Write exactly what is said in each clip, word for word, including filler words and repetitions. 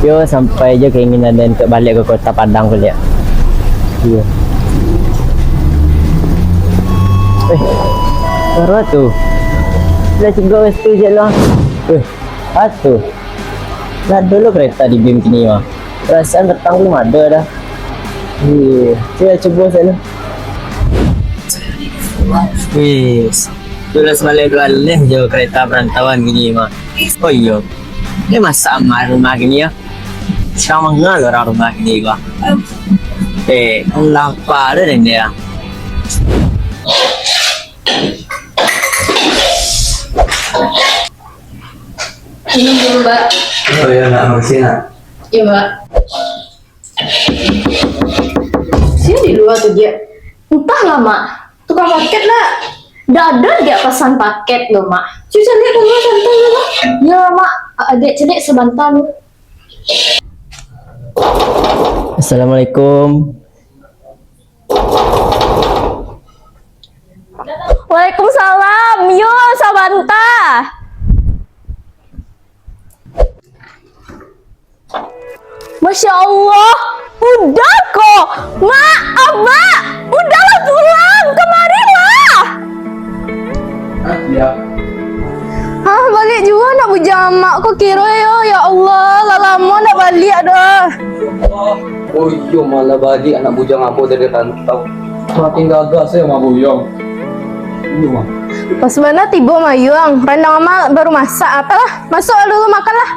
Yo, sampai jo keinginan den untuak baliak ka Kota Padang baliak. Iyo. Eh, baru tu. Lah cigok ka situ je lah. Eh, atu. Lah dulu kereta di bim kini mah. Perasaan petang belum ada dah. Iyo, cuba, cuba sana. Wis, tu lah sabaleh-baleh jo kereta perantauan kini mah. Oh iyo, ni masak amak rumah kini yo. Surang manga lo urang rumah kini ko. Eh, lapa tu den dia. Minum dulu, Mbak. Oh iyo, nak, makasih, nak. Iyo, Mbak. Sia di lua tu, Diak. Entahlah, Mak. Tukang paket lah. Dak ado Diak pasan paket lo, Mak. Cubo caliak ka lua sabanta lo, Mak. Yo, Mak. Adiak caliak sabanta lo. Assalamualaikum. Waalaikumsalam. Yo, sabanta. Masya Allah, Uda ko, Mak, Abak, Uda lah pulang, kamarilah. Ah, iyo. Ah, baliak juo anak bujang Amak ko kiro yo, ya Allah, lah lamo ndak baliak doh. Oh iyo, malah baliak anak bujang ambo dari rantau. Makin gagah sajo Mak Buyuang. Iyo, Mak. Pas bana tibo Mak Buyuang, randang Amak baru masak, apalah, masuak dulu makanlah.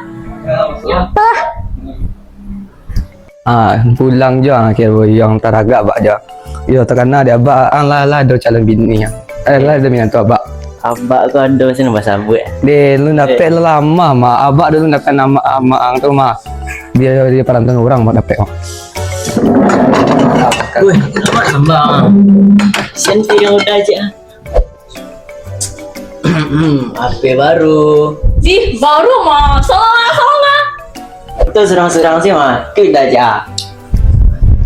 Ah, pulang jo, ah, kiro Buyuang taragak bak jo. Yo, takana dek Abak, ah, lah, lah ado calon bini, ah. Eh, lah ado minantu Abak. Abak ko ado sini basabuik. Deh, lu dapek lah lamo, Mak. Abak dulu dapek nama Amak ang tu, Mak. Bia, bia parantauan urang, Mak, dapek, Mak. Wih, Abak sambang. Senti yang udah aja. Hmm, H P baru. Ih, baru mah. Salah, salah. Itu surang-surang sih mah. Itu indah aja.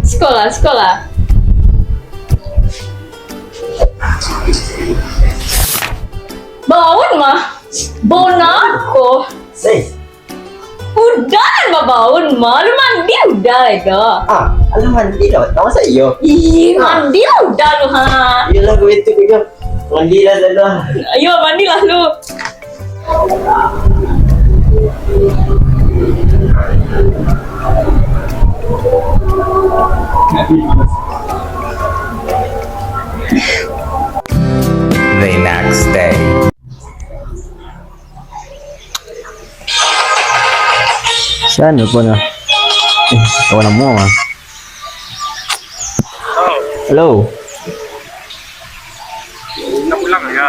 Sekolah, sekolah. Baun mah. Baun ako. Sih. Udah lah babaun mah, lu mandi udah lah dah. Ah, alah mandi lah, tahu masa iyo. Ih, mandi lah udah lu ha. Iyolah, gue itu gue mandi lah dah. Ayo mandi lah lu. The next day. Siapa nelpon ah? Eh, kawan lama ah. Halo. Nak pulang ya?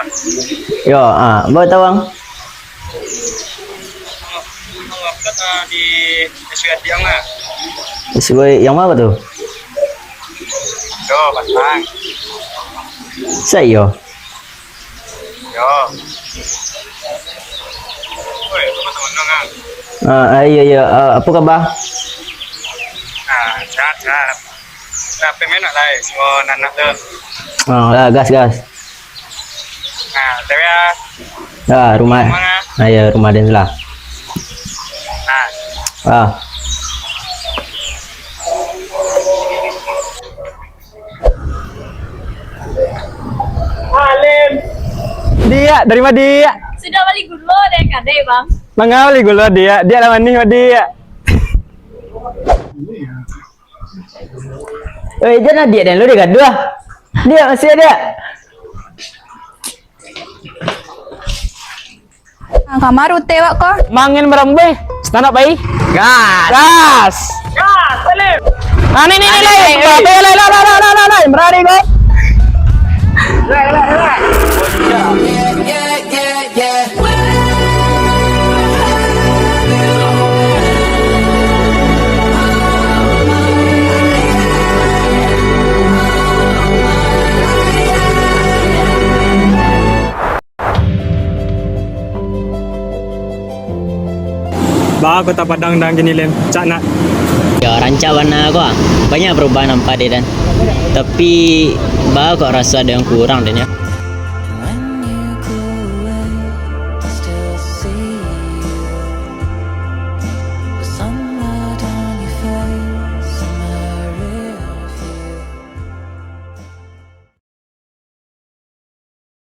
Yo, ah, bawa tawang. Aku kata di S W A tiang lah. S W A yang mana tu? Yo, Batang. Saya. Yo. Oi, apa teman dong ah? Ah, ah, iya, iya. Ah, apa kabar? Ah, sehat, sehat. Nah, apa main nak lai? Semua anak tu. Ah, lah, gas, gas. Nah, cewek ah. Ah, rumah. Rumah ah. Ah, iya, rumah dia lah. Nah. Ah. Alim. Diak, dari mana, Diak? Sudah bali gulo dari kadai, Bang. Manga bali gulo, Diak? Diak lah manih, Diak. Eh, jan lah, Diak, dan lu dia gaduh. Diak, masih, Diak. Ah, kamari uteh wak ko. Mangin barambeh, stand up, bai. Gas. Gas. Gas, Salim. Ah, ni, ni, ni, lai. Lai, lai, lai, lai, lai, lai, lai. Berani ko. Lai, lai, lai. Baa Kota Padang dan kini, Lem? Cak nak. Yo, rancak bana ko ah. Banyak perubahan nampak dek den. Tapi, baa kok raso ado yang kurang, den, yo?